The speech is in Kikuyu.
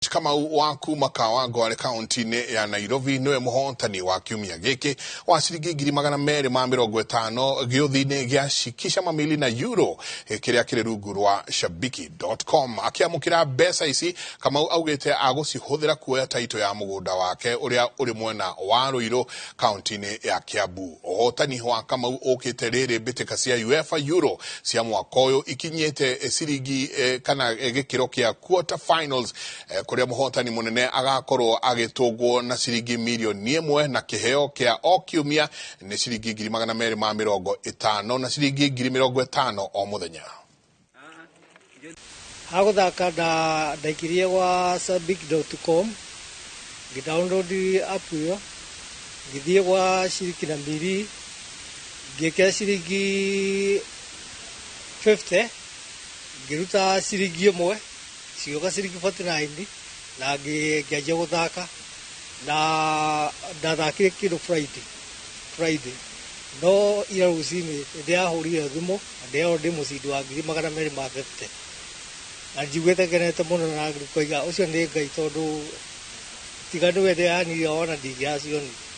George Kamau wa kuma Kawangware kaunti-inĩ ya Nairobi nĩwe mũhotani wa kiumia gĩkĩ wa ciringi 250,000 gĩũthi-inĩ gĩa Shikisha Mamili na Euro kĩrĩa kĩrĩ rungu rwa shabiki.com. Akĩamũkĩra mbeca ici, Kamau augĩte agũcihũthĩra kuoya taito ya mũgũnda wake ũrĩa ũrĩ mwena wa Ruiru kaunti-inĩ ya Kiambu. Ũhotani wa Kamau ũkĩte rĩrĩ mbĩtĩka cia UEFA Euro cia mwaka ũyũ ikinyĩte ciringi kana gĩkĩro kĩa quarter finals, kũrĩa mũhotani mũnene agakorwo agĩtũngwo na ciringi mirioni 1 na kĩheo kĩa o kiumia nĩ ciringi 250,000 na ciringi 50,000 o mũthenya. Ha gũthaka ndaikirie gwa shabiki.com, ngĩ download app ĩyo, ngĩthiĩ gwa Shiriki na Mili, ngĩkĩra ciringi 50, ngĩruta ciringi 1, cigĩũka ciringi 49 na ngĩanjia gũthaka na ndathakire kĩndũ Friday, no ira rũcinĩ ndĩrahũrire thimũ na ndĩrerwo ndĩ mũcindi wa 250,000 na njiguĩte ngenete mũno na ngoiga ũcio nĩ Ngai, tondũ tiga nĩwe ndĩranire ona ndingĩracionire.